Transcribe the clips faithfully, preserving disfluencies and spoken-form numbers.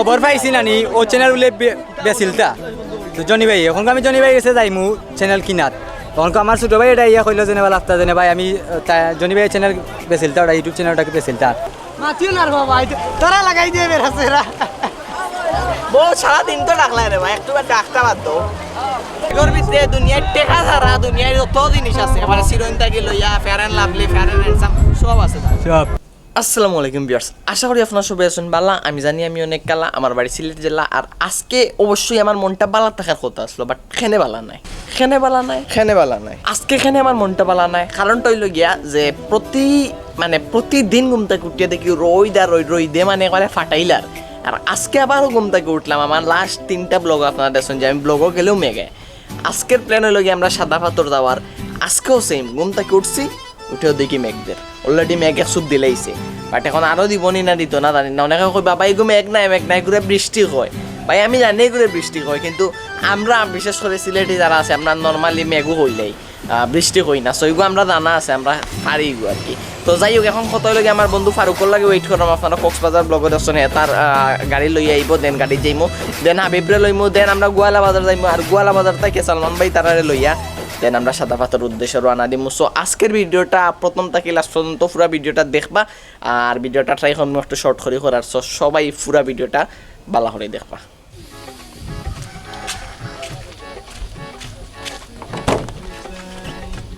খবর পাইছি নানি, ও চ্যানেল বুলে বে-, বেচিলতা। তো জনি ভাই, এখন আমি জনি ভাই গেছে যাইমু চ্যানেল কিনাত। তখন আমার ছোট ভাই এটা ইয়া কইলো যে, "নেবা লাগতা যে নে ভাই, আমি, আহ, তা-, জনি ভাই চ্যানেল বেচিলতা, ওটা YouTube চ্যানেলটাকে বেচিলতা।" মাতিও না রে বাবা, এই তো তারা লাগাই দিয়ে বেড়াচ্ছে এরা। বউ সারাদিন তো ডাকলায় রে ভাই, একটু আর ডাকতে বাদ দাও। এগুর ভিতরে দুনিয়ার টেকা ছাড়া দুনিয়ার যত জিনিস আছে, মানে চিরইন থাকি লইয়া, Fair and Lovely, Fair and Handsome, সব আছে তার। সব। আসসালামু আলাইকুম ভিউয়ার্স, আশা করি আপনারা সবাই আছেন ভালা। আমি জানি আমি অনেক কালা, আমার বাড়ি সিলেট জেলা। আর আজকে অবশ্যই আমার মনটা ভালা থাকার কথা আসলো, বাট খেনে ভালা নাই, খেনে ভালা নাই, খেনে ভালা নাই। আজকে খেনে আমার মনটা ভালা নাই, কারণটা হইল গিয়া যে প্রতি মানে প্রতিদিন ঘুম থাকি উঠিয়া দেখি রইদ আর রইদ, রইদে মানে একবারে ফাটাইলার। আর আজকে আবারও ঘুম থাকি উঠলাম, আমার লাস্ট তিনটা ব্লগ আপনারা দেখছেন যে আমি ব্লগও গেলেও মেঘে। আজকের প্ল্যান হইল গিয়া আমরা সাদা পাথর যাওয়ার। আজকেও সেম, ঘুম থাকি উঠছি, উঠেও দেখি মেঘ দের। অলরেডি মেঘ এক সুপ দিলাইছে, বাট এখন আরও দিব নি না দিত না জানি না। অনেকে কই, "বাবা, এগু মেঘ নাই, মেঘ নাই, এগুরে বৃষ্টি কয়।" ভাই, আমি জানি এগুরে বৃষ্টি কয়, কিন্তু আমরা বিশেষ করে সিলেটি যারা আছে, আমরা নর্মালি মেঘও কইলাই, আহ, বৃষ্টি কই না। So এগু আমরা জানা আছে, আমরা পারি এগু আর কি। তো যাই হোক, এখন কথা হইল কি, আমার বন্ধু ফারুকর লাগে ওয়েট করলাম। আপনারা কক্সবাজার ব্লগে দেখছেন, হ্যাঁ, তার, আহ, গাড়ি লইয়া আইব, দেন গাড়ি যাইমু, দেন হাবিবরে লইমু, দেন আমরা গোয়ালা বাজার যাইমু। আর গোয়ালা বাজার থেকে সালমান ভাই তারারে লইয়া দেন আমরা সাদা পাথর উদ্দেশ্যে রওনা দিমু। So আজকের ভিডিওটা প্রথম থাকি লাস্ট পর্যন্ত পুরা ভিডিওটা দেখবা, আর ভিডিওটা ট্রাই করমু একটু শর্ট করি করার। So সবাই পুরা ভিডিওটা ভালা করি দেখবা।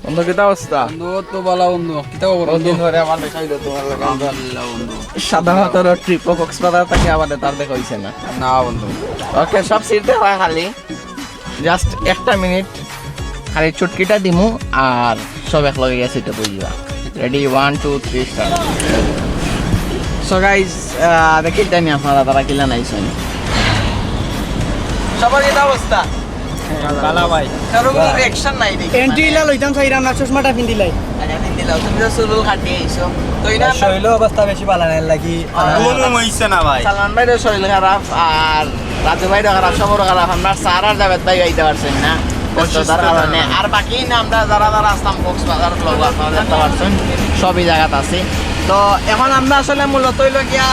বন্ধু, কিতা অবস্থা? বন্ধু, তো ভালা বন্ধু। কিতা খবর বন্ধু? বন্ধু, ধরে আমার দেখা হইলো তোমার লগে। আলহামদুলিল্লাহ বন্ধু। সাদা পাথর ট্রিপ কক্সবাজার থাকি আবার তার দেখা হইছে না। না বন্ধু। ওকে, সব সিট দেওয়া খালি। জাস্ট একটা মিনিট, খালি চুটকিটা দিমু আর সব এক লগে গেছে তো বুঝবা। Ready, one, two, three, start. So guys, আহ, দেখি জানি আপনারা তারা কিলা নাইছেন। সবার কিতা অবস্থা? ভালা ভাই। কারো কোনো রিয়াকশন নাই দেখি। এন্ট্রি ইলা লইতাম চাইরাম না, চশমাটা পিন্দিলাই। আচ্ছা, পিন্দিলাও। তুমি তো চুল কাটি আইছো। তো ইনা শরীরও অবস্থা বেশি ভালা নাই লাগি। আর ঘুম হইছে না ভাই। সালমান ভাইরও শরীর খারাপ, আর রাজু ভাইরও খারাপ, সবরও খারাপ। আমরা স্যার আর জাভেদ ভাই আইতে পারছেন না। অসুস্থতার কারণে। আর বাকি না আমরা যারা যারা আসলাম কক্সবাজার ব্লগ আপনারা দেখতে পারছেন, সবই জায়গাত আছি। তো এখন আমরা আসলে মূলত হইল গিয়া,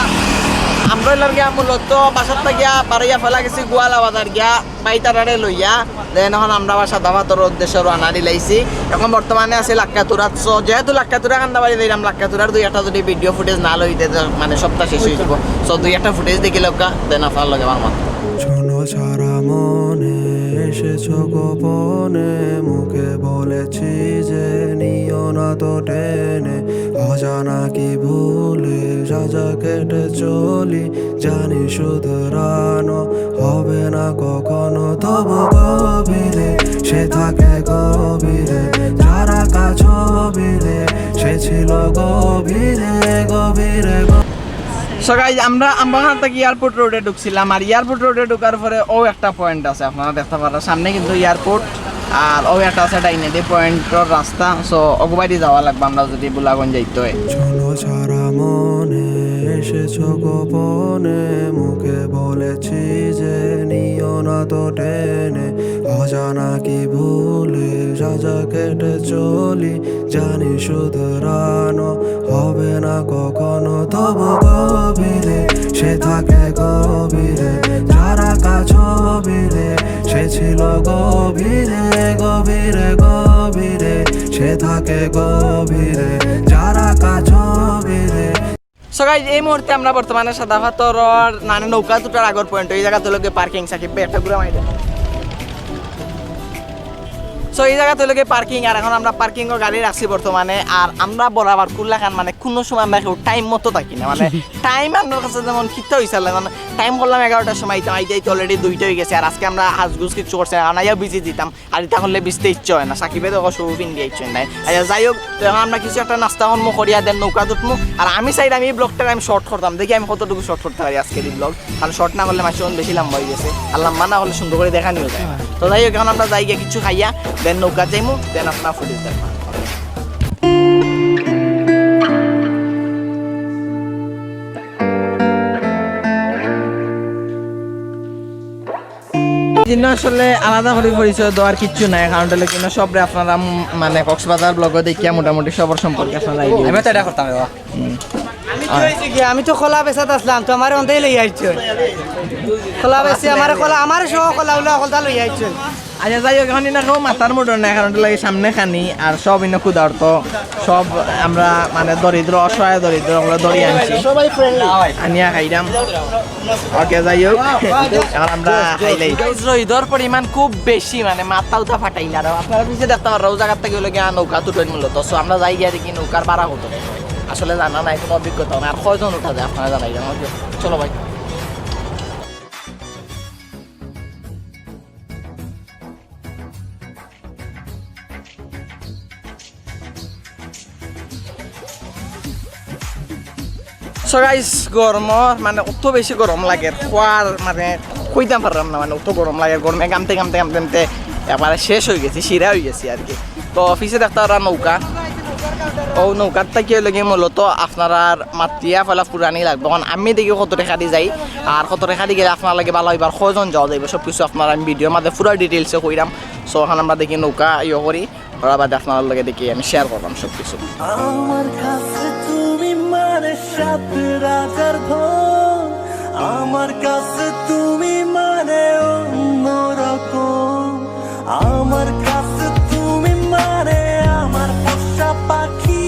আমরা হইলাম গিয়া মূলত বাসার গিয়া বাড়াইয়া ফেলা গেছি গোয়ালা বাজার গিয়া, ভাই তারারে লইয়া। দেন এখন আমরা আবার সাদা পাথর উদ্দেশ্যে রওনা দিলাইছি। এখন বর্তমানে আছি লাক্কাতুরাত। So যেহেতু লাক্কাতুরা কান্দাবাড়ি যাইলাম, লাক্কাতুরার দুই একটা যদি ভিডিও ফুটেজ না লইতে তো মানে সপ্তাহ শেষ হয়ে যাবো। So দুই একটা ফুটেজ দেখি লোকা, দেন আপনার লগে আমার মত। শোনো সারা মনে এসেছো গোপনে, মুখে বলেছি যে নিও না তো টেনে, অজানা কি ভুলে সাজা কেটে চলি, জানি শুধরানো হবে না কখনো। তবু গভীরে সে থাকে গভীরে, যারা কাছ গভীরে সে ছিল গভীরে, গভীরে গ- So guys, আমরা আম্বাখান থেকে এয়ারপোর্ট রোডে ঢুকছিলাম, আর এয়ারপোর্ট রোডে ঢুকার পরে ও একটা পয়েন্ট আছে, আপনারা দেখতে পাররা সামনে কিন্তু এয়ারপোর্ট, আর ও একটা আছে ডাইনে দিয়ে পয়েন্টর রাস্তা। So অগুবাড়ি যাওয়া লাগবে আমরা যদি বুলাগঞ্জ যাইতে হয়। শোনো সারা মনে এসেছো গোপনে, মুখে বলেছি যে নিও না তো টেনে, অজানা কি ভুলে সাজা কেটে চলি, জানি শুধরানো হবে না কখনো। তবু গভীরে সে থাকে গভীরে, যারা কাছ গভীরে সে ছিল গভীরে, গভীরে গভীরে সে থাকে গভীরে, যারা কাছ গভীরে। So guys, এই মুহূর্তে আমরা বর্তমানে সাদা পাথরর মানে নৌকা দুটার আগর পয়েন্ট, এই জায়গা তো লোকে পার্কিং। সাকিব ভাই একটা ঘুরে মারি দেন। So এই জায়গা তো লোকে পার্কিং, আর এখন আমরা পার্কিং ও গাড়ি রাখছি বর্তমানে। আর আমরা বরাবর কুল্লা খান মানে কোনো সময় আমরা কেউ টাইম মতো থাকি না, মানে টাইম আপনার কাছে যেমন কিতা হইছে মানে টাইম করলাম এগারোটার সময়, আইতে আইতে অলরেডি দুইটা হয়ে গেছে। আর আজকে আমরা হাজগুজ কিছু করছি না, কারণ আইয়া বিজি দিতাম। আর ইতা করলে বিচতে ইচ্ছা হয় না, সাকিবে তো শু পিন্দি ইচ্ছা নাই। আচ্ছা, যাই হোক, তো এখন আমরা কিছু একটা নাস্তা কর্ম করিয়া দেন নৌকা উঠমু। আর আমি চাইলাম এই ব্লগটা আমি শর্ট করতাম, দেখি আমি কতটুকু শর্ট করতে পারি আজকের এই ব্লগ। কারণ শর্ট না করলে মাসে বেশি লম্বা হয়ে গেছে, আর লম্বা না করলে সুন্দর করে দেখা নিয়ে যায়। তো যাই হোক, এখন আমরা যাই গিয়া কিছু খাইয়া দেন নৌকা যাইমু, দেন আপনার ফুটেজ দেখবা। জিন্ন আসলে আলাদা করে পরিচয় দেওয়ার কিচ্ছু নাই, কারণ হলো কিনা সবরে আপনারা উম, মানে কক্সবাজার ব্লগও দেখিয়া মোটামুটি সবর সম্পর্কে আপনারা idea আমি তো এটা করতাম, বাবা। হুম। কি অইছে কি? আমি তো কলা বেচাত আছলাম, তো আমারে অন্তেই লইয়া আইছইন। কলা বেচি আমারে কলা, আমারে সহ কলা উলা হকলতা লইয়া আইছইন। আচ্ছা, যাই হোক, এখন ইনা কেউ মাতার mood-ও নাই, কারণ লাগে সামনে খানি, আর সব ইনো ক্ষুধার্ত, সব আমরা মানে দরিদ্র, অসহায় দরিদ্র, আমরা ধরি আনছি, সবাই ফ্রেন্ডলি। আনিয়া খাইরাম। ওকে, যাই হোক, এখন আমরা খাইলাই। Guys, রইদর পরিমাণ খুব বেশি, মানে মাথা উঠা ফাটাইল। আর আপনারা পিছে দেখতা পাররা, অউ জাগাত থাকি অইলো গিয়া নৌকা তুলইন মূলত। So আমরা যাই গিয়া দেখি নৌকার ভাড়া কত। আসলে জানা নাই, কোনো অভিজ্ঞতা নাই। আর কয়জন উঠা যায় আপনারা জানাইবা। ওকে, চলো ভাই। So guys, গরমর মানে অত বেশি গরম লাগের, কওয়ার মানে কইতাম পাররাম না, মানে অত গরম লাগের, গরমে ঘামতে ঘামতে ঘামতে ঘামতে একবারে শেষ অইগেছি, শিরা অইগেছি আর কি। তো পিছে দেখতা পাররা নৌকা, অউ নৌকার থাকি অইলো গিয়া মূলত আপনারার মাতিয়া পয়লা ফুরানি লাগবো। এখন আমি দেখি কত টেকা দি যাই, আর কত টেকা দি গেলে আপনারার লাগি ভালা অইবো, আর কয়জন যাওয়া যাইবো, সব কিছু আপনারারে আমি video-র মাঝে পুরা details-এ কইরাম। So এখন আমরা দেখি নৌকা ইয়ে করি, ওরা বাদে আপনারার লগে দেখি আমি share করলাম সব কিছু। আমার কাছে তুমি মানে সাত রাজার ধন, আমার কাছে তুমি মানে অন্যরকম, আমার কাছে তুমি মানে আমার পোষা পাখি।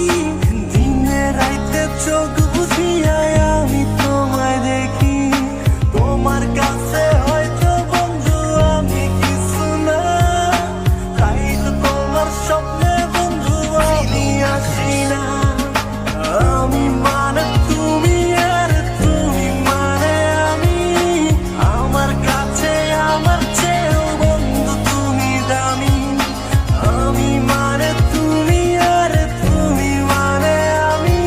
দিনে রাইতে চোখ বুজিয়া আমি তোমায় দেখি। তোমার কাছে হয়তো বন্ধু আমি কিছু না, তাই তো তোমার স্বপ্নে বন্ধু আমি আসি না। আমি মানে তুমি আর তুমি মানে আমি। আমার কাছে আমার চেয়েও বন্ধু তুমি দামি। আমি মানে তুমি আর তুমি মানে আমি।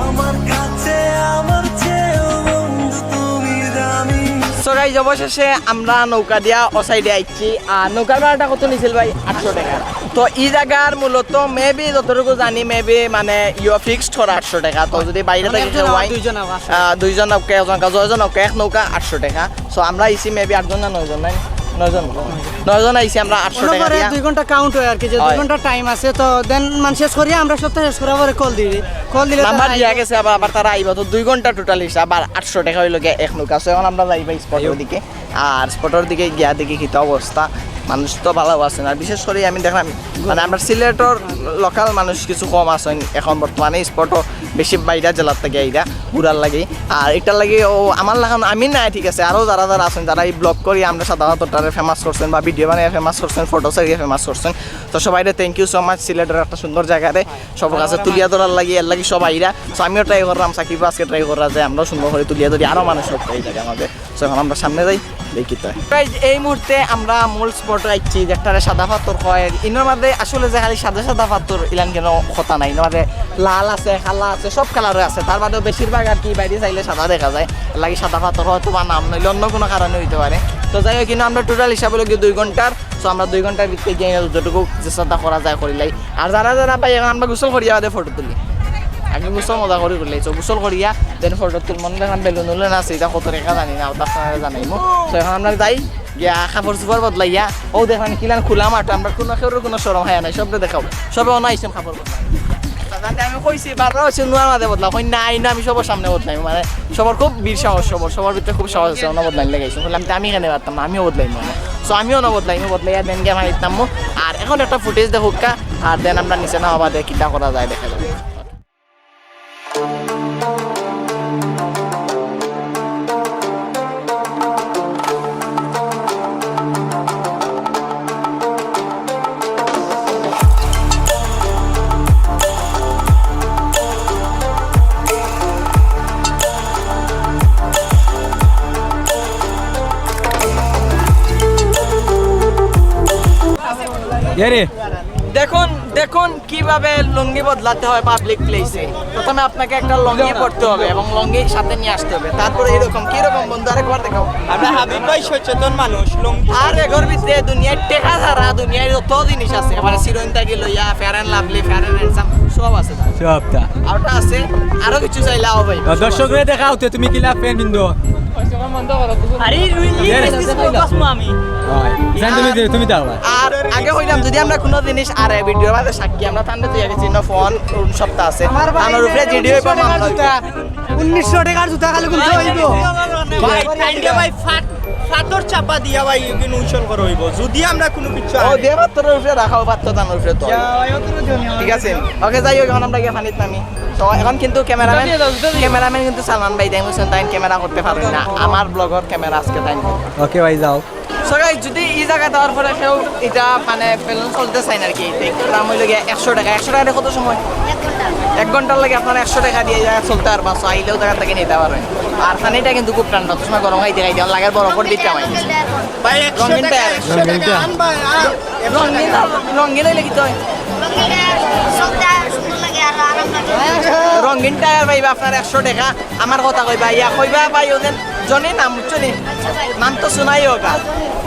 আমার কাছে আমার চেয়েও বন্ধু তুমি দামি। So guys, অবশেষে আমরা নৌকা দিয়া অউ side-এ আইছি। আর নৌকার ভাড়াটা কত নিছিল ভাই? আটশো টেকা। তো ই জাগার মূলত maybe যতটুকু জানি maybe মানে ইয়ো fixed করা আটশো টেকা। তো যদি বাইরে মানে থাকি একজন কেউ আওয়া, আয়, দুইজন আওয়া। আহ, দুইজন আউক্কা, একজন আউক্কা, ছয়জন আউক্কা, এক নৌকা আটশো টেকা। So আমরা আইছি maybe আটজন না নয়জন, নাই? নয়জন। নয়জন আইছি আমরা আটশো টেকা দিয়া। দুই ঘন্টা count হয় আর কি, যে দুই ঘন্টা time আছে। তো then মানে শেষ করিয়া আমরা সবটা শেষ করার পরে call দিবি। Call দিলে তো number দিয়া গেছে আবার, আবার তারা আইবা। তো দুই ঘন্টা total হিসাব, আর আটশো টেকা অইলো গিয়া এক নৌকা। So এখন আমরা যাইবা spot-র দিকে। আর spot-র দিকে গিয়া দেখি কিতা অবস্থা, মানুষ তো ভালা আছইন। আর বিশেষ করি আমি দেখলাম, মানে, আমরা সিলেটর local মানুষ কিছু কম আছইন এখন বর্তমানে। Spot-ও বেশি বাইরা জেলার থাকি আইরা ঘুরার লাগি। আর ইটার লাগি অউ আমার লাখান আমি নাই, ঠিক আছে, আরও যারা যারা আছইন, যারা ই vlog করি আমরা সাদা পাথরটারে famous করছইন বা video বানাইয়া famous করছইন, photo ছাড়িয়া famous করছইন, তো সবাইরে thank you so much। সিলেটর একটা সুন্দর জাগারে সবর কাছে তুলিয়া ধরার লাগি, এর লাগি সব আইরা। So আমিও try করলাম, সাকিবও আজকে try কররা যে আমরাও সুন্দর করি তুলিয়া ধরি, আরও মানুষ হোক এই জাগার মাঝে। So এখন আমরা সামনে যাই, দেখি তাই। Guys, এই মুহূর্তে আমরা মূল spot-ও আইছি, যেটারে সাদা পাথর কয়। ইনোর মাঝে আসলে যে খালি সাদা সাদা পাথর ইলান কেনে কথা নাই, ইনোর মাঝে লাল আছে, কালা আছে, সব colour-ও আছে। তার বাদেও বেশিরভাগ আর কি বাইরে চাইলে সাদা দেখা যায়, এর লাগি সাদা পাথর হয়তো বা নাম, নইলে অন্য কোনো কারণে অইতে পারে। তো যাই হোক, কিন্তু আমরা total হিসাব অইলো গিয়া দুই ঘন্টার। So আমরা দুই ঘন্টার ভিতরে গিয়া যতটুকু চেষ্টা করা যায় করিলাই। আর যারা যারা ভাই, এখন আমরা গোসল করিয়া বাদে photo তুলি। আগে গোসল মজা করি করিলাই। So গোসল করিয়া then photo তুলমু। দেখলাম বেলুন উলুন আছে, ইটা কত টেকা জানি না, ওটা আপনারারে জানাইমু। So এখন আমরা যাই গিয়া কাপড় চোপড় বদলাইয়া। অউ দেখলাম কিলান খোলা মাঠ, আমরা কোনো কেউর কোনো শরম হায়া নাই, সবরে দেখাও। সবে অনা আইছইন কাপড় বদলাই। তাতে আমি কইছি, বারবার কইছি, নুয়ার মাঝে বদলাও। কই না, আইন আমি সবর সামনে বদলাই, মানে সবর খুব বীর সাহস, সবর, সবর ভিতরে খুব সাহস আছে, অনা বদলাই লাগাইছি। বললাম, "তে আমি কেনে পারতাম না, আমিও বদলাইমু।" So আমিও অনা বদলাইমু, বদলাইয়া then গিয়া মারিতাম। আর এখন একটা footage দেখউক্কা, আর then আমরা নিচে নামা বাদে কিতা করা যায় দেখা যাবে। এরে। দেখুন, দেখুন কিভাবে লুঙ্গি বদলাতে হয় public place-এ। প্রথমে আপনাকে একটা লুঙ্গি পরতে হবে এবং লুঙ্গি সাথে নিয়ে আসতে হবে। তারপরে এরকম, কিরকম বন্ধু, আরেকবার দেখাও। আমরা হাবিব ভাই সচেতন মানুষ, লুঙ্গি আরে গর্বিত রে, দুনিয়ার টেকা ছাড়া দুনিয়ার যত জিনিস আছে, মানে চিরুনি থাকি লইয়া, Fair and Lovely, Fair and Handsome, সব আছে তার। সবটা। আর ওটা আছে, আরো কিছু চাইলে আও ভাই। দর্শকরে দেখাও তো তুমি কিলা প্যান্ট পিন্দো। আরে, রুই, ইলিশ, ইলিশ, কই কসমু আমি? অয়। জান, তুমি, তুমি দাও ভাই। আর আগে কইলাম, যদি আমরা কুনু জিনিস, আরে, ভিডিওর মাঝে সাক্ষী, আমরা তানরে থইয়া গেছি, ইনো ফোন, কোন সপ্তাহ আছে। তানর উপরে জিডি অইবো, মামলা অইবো। উনিশশো টেকার জুতা খালি কুনতে অইবো? ভাই, তাইলে ভাই, ফাট-, ফাটর চাপা দিয়া ভাই, ইগুন উসল করা অইবো। যদি আমরা কুনু কিছু ও, আনি। দিয়া পাত্তরর উপরে রাখাও, পাত্তর তানর উপরে তো। ঠিক আছে? ওকে, যাই হোক, এখন আমরা গিয়া পানিত নামি। তো এখন কিন্তু ক্যামেরাম্যান, ক্যামেরাম্যান কিন্তু সালমান ভাই, দেখবেন, তাইন ক্যামেরা করতে পারইন না। আমার ব্লগর ক্যামেরা আজকে তাইন করবা। ওকে ভাই, যাও। So guys, যদি ই জাগাত আওয়ার পরে কেউ ইটা মানে বেলুন চলতে চাইন আর কি, তে দাম অইলো গিয়া একশো টেকা। একশো টেকা কত সময়? এক ঘন্টার লাগি আপনারা একশো টেকা দিয়া ই জাগাত চলতা পারবা। So আইলেও জাগা থাকি নিতা পারইন। আর পানিটা কিন্তু খুব ঠান্ডা, অত সময় গরম খাইতে খাইতে আমার লাগের বরফর ভিতরে আমার। ভাই, একশো রঙিন টেকা, টায়ার। একশো টেকা। আন ভাই, আন। রঙিন, রঙিন অইলে কিতা অয়? রঙিন টায়ার পাইবা আপনারা একশো টেকা। আমার কথা কইবা, ইয়া কইবা ভাই, অউ যে জনি নাম, বুঝছো নি? নাম তো শুনাই হোক।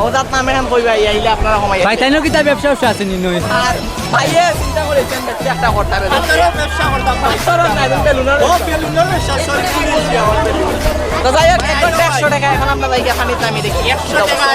অউ জাত নাম এখান কইবা, ইয়া আইলে আপনারা কমাই ভাই, তাইনও কিতা ব্যবসা ব্যবসা আছে নি নয়? আর ভাইয়ে চিন্তা করেছেন, ব্যবসা একটা করতে হবে। আপনারাও ব্যবসা করতাম ভাই। চলো না, একদম বেলুনের ও, ব্যবসা। বেলুনের ব্যবসা, sorry, ভুলে গেছি আমার। তো যাই হোক, এক ঘন্টা একশো টেকা, এখন আমরা যাই গিয়া পানিত নামি দেখি। একশো টেকা।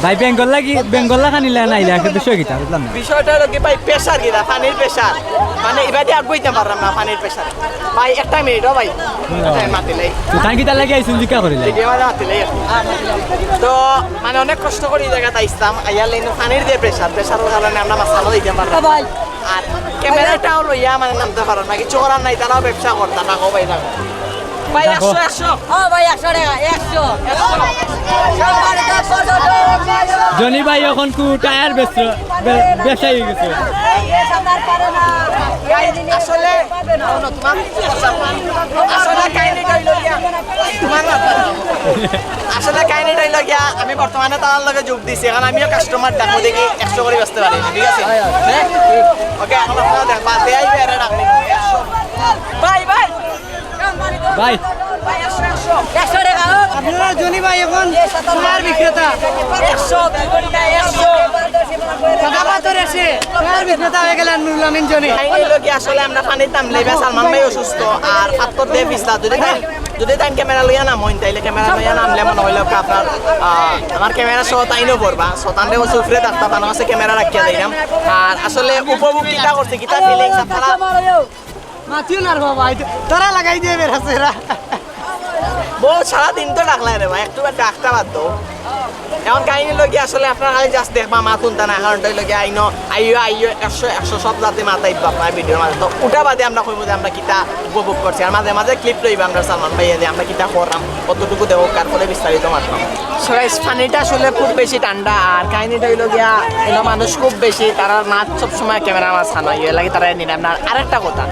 ভাই, বেঙ্গল লাগি, বেঙ্গল লাগা নিলে না, ইলা একটা বিষয় কিতা, বুঝলাম না। বিষয়টা হলো কি ভাই, প্রেশার কিতা, পানির প্রেশার। মানে, ইবাদি আগুইতে পারলাম না, পানির প্রেশার। ভাই, একটা মিনিট, ও ভাই। একটা মাতিলাই। তো তাই কিতা লাগি আইছুন, জিজ্ঞা করিলাই। এই যে, আমার মাতিলাই। তো, মানে, অনেক কষ্ট করি এই জাগাত আইছলাম। আইয়ার লাইনে পানির যে প্রেশার, প্রেশারর কারণে আমরা মাঝখানো দিতে পারলাম না। ভাই। আর ক্যামেরাটাও লইয়া, মানে, নামতে পারো না, কিছু করার নাই, তারাও ব্যবসা করতা, থাকো ভাই, থাকো। ভাই, রাখো। একশো, একশো। ও ভাই, একশো টেকা, একশো। জনি ভাই অখন কু টায়ার বেচরা, বে-, ব্যবসায়ী অই গেছে। ভাই, আসলে, আসলে কাহিনীটা অইলো গিয়া, তোমার মাথা। আসলে কাহিনীটা অইলো গিয়া, আমি বর্তমানে তারার লগে যোগ দিছি, এখন আমিও কাস্টমার ডাকমু, দেখি একশো করি বেচতে পারি, ঠিক আছে? ওকে, এখন আপনারা দেখবা, দেয়াই বেড়ে ডাকমু। ভাই, ভাই। ভাই। একশো টেকা হোক। আপনারা জনি ভাই অখন টায়ার বিক্রেতা। একশো, দুই ঘন্টা, একশো। কথা পাথর এসে টায়ার বিক্রেতা অই গেলেন নুরুল আমিন জনি। কাহিনী অইলো কি, আসলে আমরা পানিত নামলে ইবা সালমান ভাই অসুস্থ, আর পাত্তর দে পিছলা। যদি তাইন, যদি তাইন ক্যামেরা লইয়া নামইন, তাইলে ক্যামেরা লইয়া নামলে মনে অইলো কি আপনার, আহ, আমার ক্যামেরা সহ তাইনও পড়বা। So তানরে অউ উপরে ডাকতা, তান কাছে ক্যামেরা রাখিয়া দিলাম। আর আসলে উপভোগ কিতা করছে, কিতা ফিলিংস আপনারা মাতিও না রে বাবা, এই তো তারা লাগাই দিয়ে বেড়াছে এরা। বউ সারাদিন তো ডাকলাই রে ভাই, একটু বার ডাকতা বাদ দাও। এখন কাহিনী অইলো গিয়া আসলে আপনারা খালি just দেখবা, মাত হুনতা না, কারণটা অইলো গিয়া আইনো, আইও, আইও, একশো, একশো সব জাতি মাতাইবা আপনার ভিডিওর মাঝে। তো ওটা বাদে আমরা কইবো যে আমরা কিতা উপভোগ করছি, আর মাঝে মাঝে ক্লিপ লইবা আমরা সালমান ভাইয়ে যে আমরা কিতা করলাম, কতটুকু দেখো, তারপরে বিস্তারিত মাতলাম। So guys, পানিটা আসলে খুব বেশি ঠান্ডা, আর কাহিনীটা অইলো গিয়া, এলো মানুষ খুব বেশি, তারার মাত সব সময় ক্যামেরার মাঝখানো, এর লাগি তারা নিলাম না। আর আরেকটা কথা,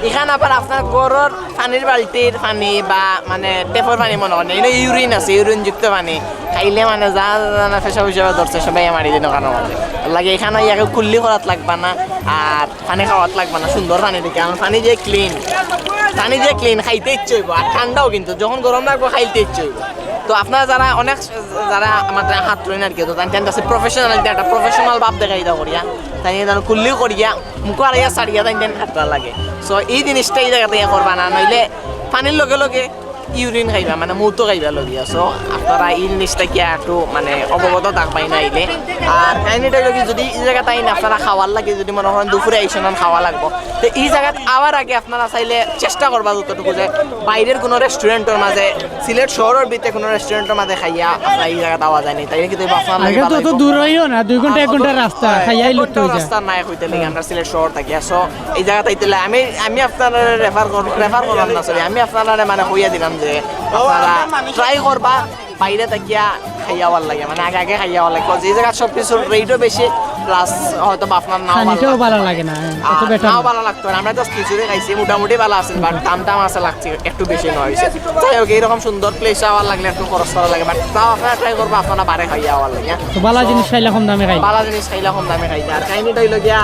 ইখান আবার আপনার ঘরর পানির বালতির পানি বা মানে টেপর পানি মনো অয় না, ইনো ইউরিন আছে, ইউরিন যুক্ত পানি। খাইলে মানে যা যা না পেশাব হিসাবে ধরছে সবাই মারি দিন ওখানে মাঝে। লাগে ইখান আইয়া কেউ কুল্লি করাত লাগবা না, আর পানি খাওয়াত লাগবা না, সুন্দর পানি দেখি। কারণ পানি যে ক্লিন, পানি যে ক্লিন, খাইতে ইচ্ছে অইবো, আর ঠান্ডাও কিন্তু, যখন গরম লাগবো খাইতে ইচ্ছে অইবো। তো আপনারা যারা অনেক, যারা আমার হাত রইন আর কি, তো তাই তাই আছে প্রফেশনাল, একটা প্রফেশনাল ভাব দেখাই দাও করিয়া, তাই তাই কুল্লি করিয়া, মুখো আর ইয়া ছাড়িয়া তাই তাই হাতটা লাগে। So এই জিনিসটা এই জায়গা থেকে করবা না, নইলে পানির লগে লগে ইউরিন খাইবা, মানে মূত্র খাইবা লগিয়া। So আপনারা এই জিনিসটা কি একটু মানে অবগত থাকবাই না আইলে। আর কাহিনীটা অইলো কি, যদি এই জায়গা তাই না আপনারা খাওয়ার লাগি, যদি মনে করেন দুপুরে আইসন খাওয়া লাগবো, তো এই জায়গাত আওয়ার আগে আপনারা চাইলে চেষ্টা করবা যতটুকু যে বাইরের কোনো রেস্টুরেন্টর মাঝে, সিলেট শহরর ভিতরে কোনো রেস্টুরেন্টর মাঝে খাইয়া আপনারা এই জায়গাত আওয়া যায়নি, তাইলে কিন্তু আপনার লাগে আগে তো অত ভালো। দূর অইও না, দুই ঘন্টা, এক ঘন্টা রাস্তা, অত, খাইয়াই এক লুপ্ত ঘন্টা অই যায়। রাস্তা নাই কইতে লাগি আমরা সিলেট শহর থাকি। So এই জায়গাত আইতে লাগি আমি, আমি আপনারারে রেফার কর-, রেফার করলাম না, সরি, আমি আপনারারে মানে কইয়া দিলাম যে আপনারা ট্রাই করবা বাইরে থাকিয়া খাইয়া আওয়ার লাগি, মানে আগে আগে খাইয়া আওয়ার লাগি। যে জায়গাত সব কিছুর রেটও বেশি, প্লাস হয়তো বা আপনার নাও ভালো খানিটাও লাগতো ভালো না। লাগে না, হ্যাঁ, অত আর বেটার নাও না। ভালো লাগতো না, আমরা জাস্ট খিচুড়ি খাইছি, মোটামুটি ভালো আছিল, বাট দাম দাম আছে লাগছে, একটু বেশি নয় হইছে। যাই হোক, এইরকম সুন্দর প্লেস আওয়ার লাগলে একটু খরচ করা লাগে, বাট তাও আপনারা ট্রাই করবো আপনারা বারে খাইয়া আওয়ার লাগে। তো ভালো জিনিস খাইলে কম দামে খাই। ভালো জিনিস খাইলে কম দামে খাইতে। আর কাহিনীটা হইলো গিয়া,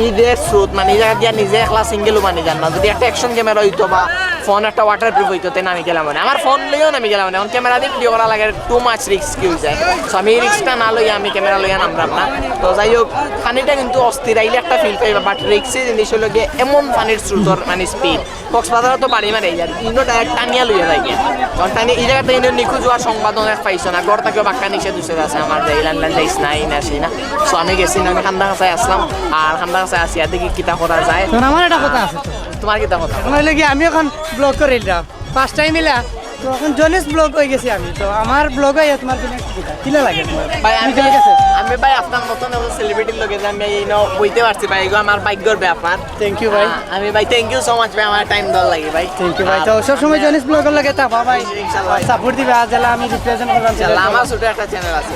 ঈদের স্রোত, মানে, এই জায়গা দিয়া নিজে একলা সিঙ্গেল মানে যান না, যদি একটা অ্যাকশন ক্যামেরা হইতো বা ফোন একটা ওয়াটার প্রুফ হইতো, তে আমি গেলাম মানে। আমার ফোন লইও না আমি গেলাম মানে, এখন ক্যামেরা দিয়ে ভিডিও করা লাগে, টু মাচ রিস্ক কি হয়ে যায়। তো আমি এই রিস্কটা না লইয়া আমি ক্যামেরা লইয়া নামলাম না। তো যাই হোক, পানিটা কিন্তু অস্থির, আইলে একটা ফিল পাইবা, বাট রিস্কি জিনিস হলো গিয়ে এমন পানির স্রোতর মানে স্পিড, কক্সবাজারও তো বাড়ি মারে আর ইনো ডাইরেক্ট টানিয়া লইয়া যায় গিয়া। যখন টানিয়া এই জায়গাতে এনে নিখোঁজ হওয়ার সংবাদ অনেক পাইছো না, ঘর থাকেও বাক্কা নিষেধ উষেধ আছে আমার, যে ইলান ইলান যাইস না, এই না সেই না। তো আমি গেছি না, আমি খান্দা কাছায় আসলাম, আর খান্দা কাছায় আসিয়া দেখি কিতা করা যায়। তোর আমার একটা কথা আছে তো। তোমার কিতা কথা? এখন হইলে কি, আমি এখন ব্লগ করি দিলাম, ফার্স্ট টাইম ইলা, তো এখন জনিস ব্লগ হয়ে গেছি আমি, তো আমার ব্লগ হয়ে তোমার কিনা কিতা কিলা লাগে তোমার? ভাই, আমি, নিজের কাছে। আমি ভাই আপনার মতন এখন সেলিব্রিটির লগে যে আমি এই ন বইতে পারছি ভাই, এগো আমার ভাগ্যর ব্যাপার। থ্যাংক ইউ ভাই। আহ, আমি ভাই, থ্যাংক ইউ সো মাচ ভাই, আমার টাইম দেওয়ার লাগি ভাই। থ্যাংক ইউ ভাই। আর তো সবসময় আমি জনিস ব্লগের লগে থাকবা ভাই। ইনশাআল্লাহ। সাপোর্ট দিবা, যেলা আমি রিপ্রেজেন্ট করলাম। ইনশাআল্লাহ, আমার ছোট একটা চ্যানেল আছে।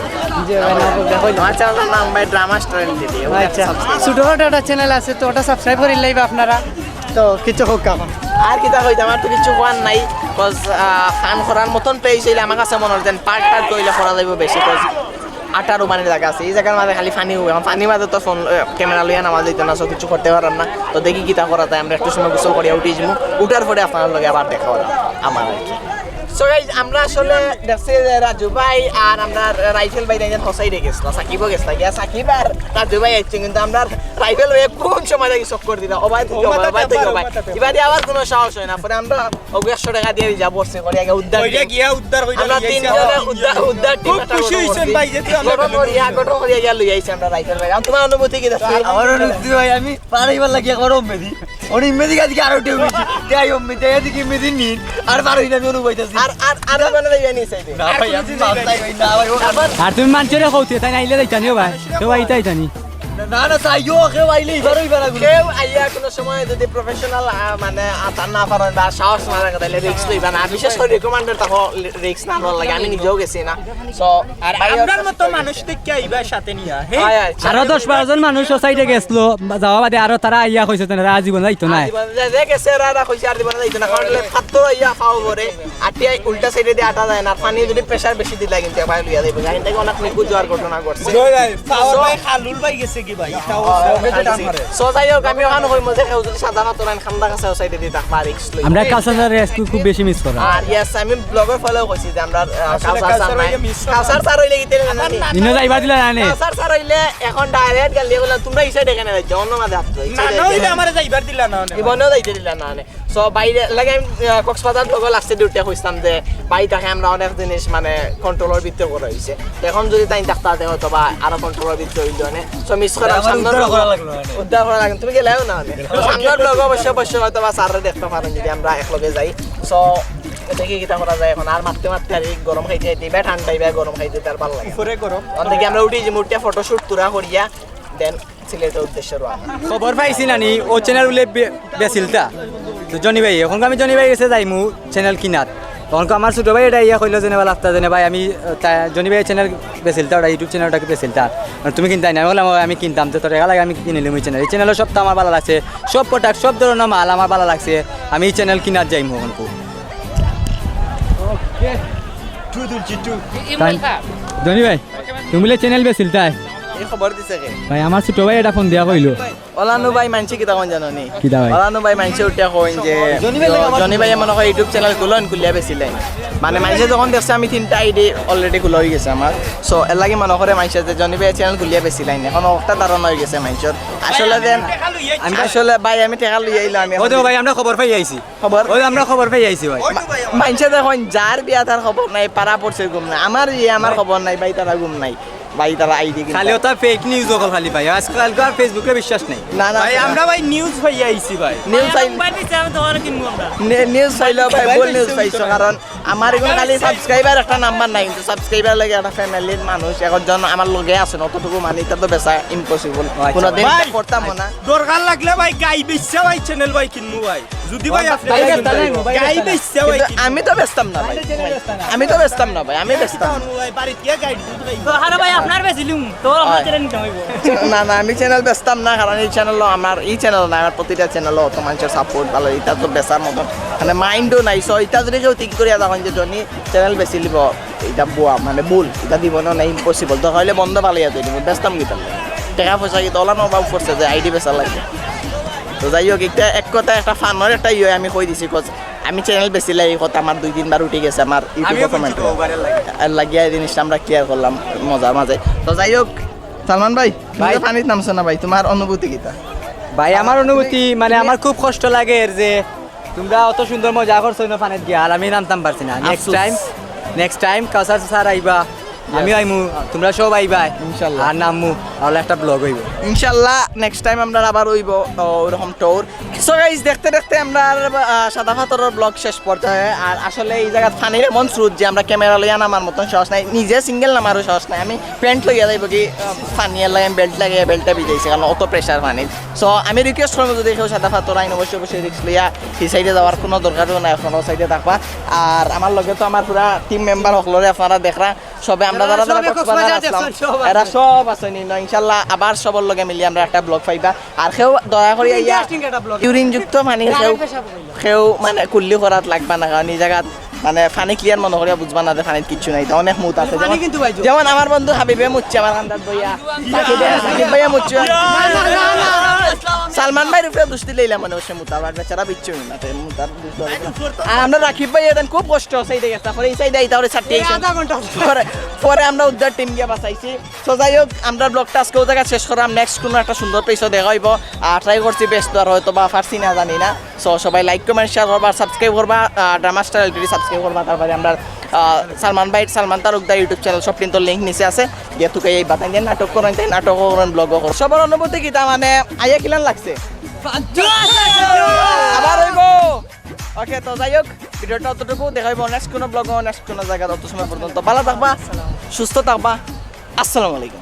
জি ভাই, না বলতে হইলো। আমার চ্যানেলটার নাম ভাই ড্রামা স্টাইল টিভি। আচ্ছা, ছোটখাটো একটা চ্যানেল আছে, তো ওটা সাবস্ক্রাইব করে লাইবা আপনারা। তো কিছু হোক এখন। আর কিতা কইতাম, আমার তো কিছু করার নাই, কজ ফান করার মতন প্লেস হইলে আমার কাছে মনে হয় যেন পার্ট টার্ট হইলে করা যাইব বেশি, কজ আটারো পানির জায়গা আছে, এই জায়গার মাঝে খালি পানি হবে। এখন পানির মাঝে তো ফোন, ক্যামেরা লইয়া নামা যাইতো না, সব কিছু করতে পারার না। তো দেখি কিতা করা যায়, আমরা একটু সময় গোসল করিয়া উঠি যাবো, উঠার পরে আপনার লগে আবার দেখা হবে আমার আর কি। সো গাইজ, আমরা আসলে দেখছি যে রাজু ভাই আর আমরা রাইফেল ভাই দেখেন হসাই রে গেছিল, সাকিবও গেছিল গিয়া, সাকিব আর রাজু ভাই আসছে, কিন্তু আমরা রাইফেল ভাই কোন সময় দেখি চক্কর দিলা, ও ভাই থেকে ও ভাই, ও ভাই থেকে ও ভাই। এবারে আবার কোনো সাহস হয় না, পরে আমরা ওকে একশো টাকা দিয়ে যা বসছে করি আগে উদ্ধার কইরা team। গিয়া উদ্ধার কইরা আমরা লই আইছি। তিনজনে উদ্ধার, উদ্ধার team খুব একটা খুশি গঠন হইছেন করছি। ভাই, যেহেতু আমরা গঠন করিয়া, গঠন করিয়া গিয়া লই আইছি আমরা রাইফেল ভাই। আর তোমার অনুভূতি কি দেখো? আমার অনুভূতি ভাই, আমি পারাইবার লাগি একবার অম্মেদি। ওর ইম্মেদি গাছ কি আরো টেউ নিছি। যাই অম্মেদি, এদিকে ইম্মেদি নিন। আর পারই না, আমি অনুভব হইতাছি। আর, আর, আর মানে যাইবা নি সাইডে? না ভাই, আমি মাছ চাই ভাই, না ভাই, ও আর তুমি মানছরে কওতে, তাই নাইলে যাইতানিও ভাই। তো ভাই, তাই জানি। না, না, চাইও, কেউ আইলে এবারও এবার আগুন। কেউ আইয়া কোনো সময় যদি প্রফেশনাল, আহ, মানে, আতার না পারেন বা সাহস না থাকে, তাহলে রিস্ক লইবা না। বিশেষ করে রিকমান্ডার তখন রিস্ক না নেওয়ার লাগে। আমি নিজেও গেছি না। So, আর ভাই, আপনার মতো মানুষ দেখে আইবা সাথে নিয়া, হ্যাঁ? হয়, হয়। আরো দশ বারো জন মানুষ ও সাইডে গেছিল, যাওয়া বাদে আরো তারা আইয়া কইছে, "তারা আজীবন যাইতো না।" আজীবন যে, যে গেছে, এরা, এরা কইছে, "আজীবন যাইতো না।" কারণ হলে পাথর আইয়া খাওয়া পরে। আটিয়া উল্টা সাইডে দিয়ে আটা যায় না, আর পানি যদি প্রেশার বেশি দিলে কিন্তু একবার লইয়া যাইব। কাহিনীটাকে অনেক নিখুঁত যাওয়ার ঘটনা ঘটছে। জয় ভাই, পাওয়ার So, ভাই, খালুল ভাই গেছে কি ভাই? তাও হ্যাঁ, ওকে যেটা খালুল। মারে। So, যাই হোক, আমি ওখানে কইমু যে কেউ যদি সাদা পাথর আইন খান্দা কাছে ও সাইডে দিয়ে থাকবা, রিস্ক লই। আমরা কালচার স্যার রেস্কিউ খুব বেশি মিস করা। আর ইয়েস, আমি ব্লগে ফলো করছি যে আমরা, আহ, আসলে কালচার কালচার স্যার নাই। হইলে মিস করা। কালচার স্যার হইলে কি তেলে জানি? ইনো যাইবা দিলা না নে? কালচার স্যার হইলে এখন ডাইরেক্ট গেলে বললাম, "তোমরা এই সাইডে কেন যাইছো? অন্য মাঝে আসছো।" এই না, সাইডে না হইলে যাইছো। আমারে যাইবার দিলা না নে। জীবনেও যাইতে দিলা না নে। So, বাইরে লাগে আমি, আহ, কক্সবাজার ব্লগও লাস্টে দুইটা কইছিলাম যে ভাই তাকে আমরা অনেক জিনিস মানে কন্ট্রোলের ভিতরে করা হইছে। তো এখন যদি তাই থাকতে হয়তো বা আরো কন্ট্রোলের ভিতরে হইল অনেক। So, মিস করা আমার সামনের উদ্ধার ব্লগ করা লাগলো না নে। উদ্ধার করা লাগলো। তুমি গেলেও না নে। সামনের ব্লগ অবশ্য, অবশ্য হয়তো বা স্যাররে দেখতে পারেন যদি আমরা একলগে যাই। So, দেখি কিতা করা যায় এখন। আর মারতে মারতে আর এই গরম খাইতে খাইতে, এবার ঠান্ডা, এবার গরম খাইতে আর ভালো লাগে। উপরে গরম। অন থেকে আমরা উঠি যে মুহূর্তে ফটোশুট তুরা করিয়া, then সিলেটের উদ্দেশ্যে রওনা। খবর পাইছি নানি, ও চ্যানেল বুলে বে-, বেচিলতা। তো জনি ভাই, এখন আমি জনি ভাই গেছে যাইমু চ্যানেল কিনাত। তখন আমার ছোট ভাই এটা ইয়া কইলো যে, "নেবা লাগতা যে, নে ভাই, আমি, আহ, তা-, জনি ভাই চ্যানেল বেচিলতা, ওটা YouTube চ্যানেলটা কি বেচিলতা? আর তুমি কিনতায় না?" আমি বললাম, "ও, আমি কিনতাম, তো তোর টাকা লাগে, আমি কিনে নিলাম ওই চ্যানেল।" এই চ্যানেলও সব তো আমার ভালো লাগছে, সব প্রোডাক্ট, সব ধরনের মাল আমার ভালো লাগছে। আমি এই চ্যানেল কিনাত যাইমু এখন খুব। ওকে। টু তুলছি, টু। তাই, জনি ভাই, তুমি বুলে চ্যানেল বেচিলতায়? এই খবর দিছে কে? ভাই, আমার ছোট ভাই এটা ফোন দিয়া কইলো। ওলানু ভাই মানষে কিতা কইন জানো নি? কিতা ভাই? ওলানু ভাই মানষে উঠিয়া কইন যে, জনি ভাই, জনি ভাই মনে হয় YouTube চ্যানেল খুলইন, খুলিয়া বেচিলাইন। মানে মানষে যখন দেখছে আমি তিনটা আইডি already খোলা হয়ে গেছে আমার। So, এর লাগি মনে করে মানষে যে জনি ভাই চ্যানেল খুলিয়া বেচিলাইন। এখন একটা ধারণা হয়ে গেছে মানষর। আসলে দেন, আসলে ভাই আমি টাকা লইয়া আইলাম আমি। ও দেখো ভাই, আমরা খবর পাই আইছি। খবর? ওই আমরা খবর পাই আইছি ভাই। মা-, মানষে দেখইন, যার বিয়া তার খবর নাই, পাড়া পড়ছে ঘুম নাই। আমার বিয়া আমার খবর নাই, ভাই তারা ঘুম নাই। ভাই তারা আইডি কিনতা। খালি ওটা ফেক নিউজ অকল খালি ভাই। আজকাল আর Facebook-এ বিশ্বাস নাই। না, না, ভাই, না। আমরা ভাই নিউজ পাই আইছি ভাই। নিউজ পাই-, মোবাইল নিচে আমি তোমার কিনবো আমরা। নে-, নিউজ পাইলেও ভাই, ভাই, ভুল নিউজ পাইছো, কারণ আমার এখন খালি সাবস্ক্রাইবার একটা নাম্বার নাই, কিন্তু সাবস্ক্রাইবার লাগে একটা ফ্যামিলির মানুষ, একজন আমার লগে আছেন, অতটুকু মানে এটা তো বেচা ইম্পসিবল। আচ্ছা। কোনোদিন ভাই, করতাম না। দরকার লাগলে ভাই গাই বেচা ভাই চ্যানেল ভাই কিনবো ভাই। যদি ভাই আপনি ভাই বেচতা নাই, ভাই গাই বেচতা নাই। বেচছে ভাই কিন্তু কি? আমি তো বেচতাম না ভাই। ভাই তো বেচতা না। আমি তো বেচতাম না ভাই, আমি বেচতাম না। ভাই বাড়িত গিয়া গাই দুধ খাই। তো আরে ভাই আপনার বেচিলুম, তো আমার হয়। চ্যানেল নিতে হইব। না, না, আমি চ্যানেল বেচতাম না, কারণ এই চ্যানেল আমার, এই চ্যানেল না, আমার প্রতিটা চ্যানেল অত মানুষের সাপোর্ট ভালো, এটা তো বেচার মতন মানে মাইন্ডও নাই। সো এটা যদি কেউ থিঙ্ক করিয়া দেখেন যে জনি চ্যানেল বেচি লিব, এটা বুয়া, মানে ভুল, এটা দিব না, না, ইম্পসিবল। তো হইলে বন্ধ ফালাইয়া তো দিব, বেচতাম কিতা লাগে? টাকা পয়সা কিতা ওলানো অভাব করছে যে আইডি বেচা লাগে? তো যাই হোক, একটা এক কথা একটা ফানর একটা ইয়ে আমি কই দিছি, কজ আমি চ্যানেল বেচিলে এই কথা আমার দুই তিনবার উঠি গেছে আমার ইউটিউবে আমিও কমেন্ট করছি তো, viral লাগে। আর লাগিয়া এই জিনিসটা আমরা ক্লিয়ার করলাম মজার মাঝে। তো যাই হোক, সালমান ভাই, তুমি ভাই। তো পানিত নামছো না ভাই, তোমার অনুভূতি কিতা? ভাই, আমার অনুভূতি মানে আমার খুব কষ্ট লাগে এর যে তোমরা অত সুন্দর মজা করছো না পানিত গিয়া, আর আমি নামতাম পারছি না। নেক্সট আফসোস। টাইম, নেক্সট টাইম কাউসার স্যার আইবা, আমিও আইমু, তোমরা সব আইবা। ইনশাল্লাহ। আর নামমু, তাহলে একটা ব্লগ হইব। ইনশাল্লাহ, নেক্সট টাইম আমরা আবার হইব, ও, ওরকম ট্যুর। সো গাইস, দেখতে দেখতে আমরা আর, আহ, সাদা পাথরর ব্লগ শেষ পর্যায়ে। আর আসলে এই জায়গাত পানির এমন স্রোত যে আমরা ক্যামেরা লইয়া নামার মতন সাহস নাই, নিজে সিঙ্গেল নামারও সাহস নাই। আমি প্যান্ট লইয়া যাইব কি, আহ, পানি এর লাগে আমি বেল্ট লাগিয়ে বেল্টটা ভিজাইছি, কারণ অত প্রেশার পানির। সো আমি রিকোয়েস্ট করবো, যদি কেউ সাদা পাথর আইন, অবশ্যই অবশ্যই রিস্ক লইয়া এই সাইডে যাওয়ার কোনো দরকারও নাই, আপনারা সাইডে থাকবা। আর আমার লগে তো আমার পুরা টিম মেম্বার হকলরে আপনারা দেখরা, সবে আমরা এরা যারা যারা সবে কক্সবাজার কক্সবাজার আছলাম, দেখছেন, সব এরা আছে। সব আছে নি, ইনশাল্লাহ আবার সবর লগে মিলি আমরা একটা ব্লগ পাইবা। আর কেউ দয়া করি আইয়া interesting একটা ব্লগ। ইউরিন যুক্ত পানি কেউ, কেউ মানে কুল্লি করাত লাগবা না, কারণ এই জায়গাত মানে পানি ক্লিয়ার মনে করিয়া বুঝবা না যে পানিত কিচ্ছু নাই, তো অনেক মুত আছে। পানি যেমন, কিন্তু ভাই জোর। যেমন আমার বন্ধু হাবিবে মুতছে আমার কান্দাত বইয়া, সাকিব ভাই, সাকিব ভাইয়া মুতছে। সালমান ভাইর উপরে দুষ দিলে ইলা মনে হচ্ছে মুতা, আবার বেচারা বিচ্ছু না, তাই মুতার দুষ ধরে না। আর আমরা রাকিব ভাই এদিন খুব কষ্ট আছে, এই দেখে, তারপরে এই সাইডে এই তারপরে ছাড়তে এই আধা ঘন্টা। পরে, পরে আমরা উদ্ধার টিম গিয়া বাঁচাইছি। তো যাই হোক, আমরা ব্লগটা আজকে ও জায়গায় শেষ করাম। নেক্সট কোনো একটা সুন্দর পেজও দেখা হইব। আর ট্রাই করছি বেশ, তো আর হয়তো বা পারছি না, জানি না। সো সবাই লাইক, কমেন্ট, শেয়ার করবা, সাবস্ক্রাইব করবা, আহ, ড্রামা স্টার এলটিডি সাবস্ক্রাইব করবা। তারপরে আমরা, আহ, সালমান ভাই, সালমান তারকদার ইউটিউব চ্যানেল সব কিন্তু লিংক নিচে আছে, গিয়ে তুকে এই বাতাই দিয়ে নাটক করেন, তাই নাটকও করেন, ব্লগও করেন। সবার অনুভূতি কিতা মানে আইয়া কিলান লাগছে? আবার হইব। ওকে, তো যাই হোক, ভিডিওটা অতটুকু, দেখা হইব নেক্সট কোনো ব্লগও, নেক্সট কোনো জায়গা। তত সময় পর্যন্ত ভালো থাকবা, সুস্থ থাকবা। আসসালামু আলাইকুম।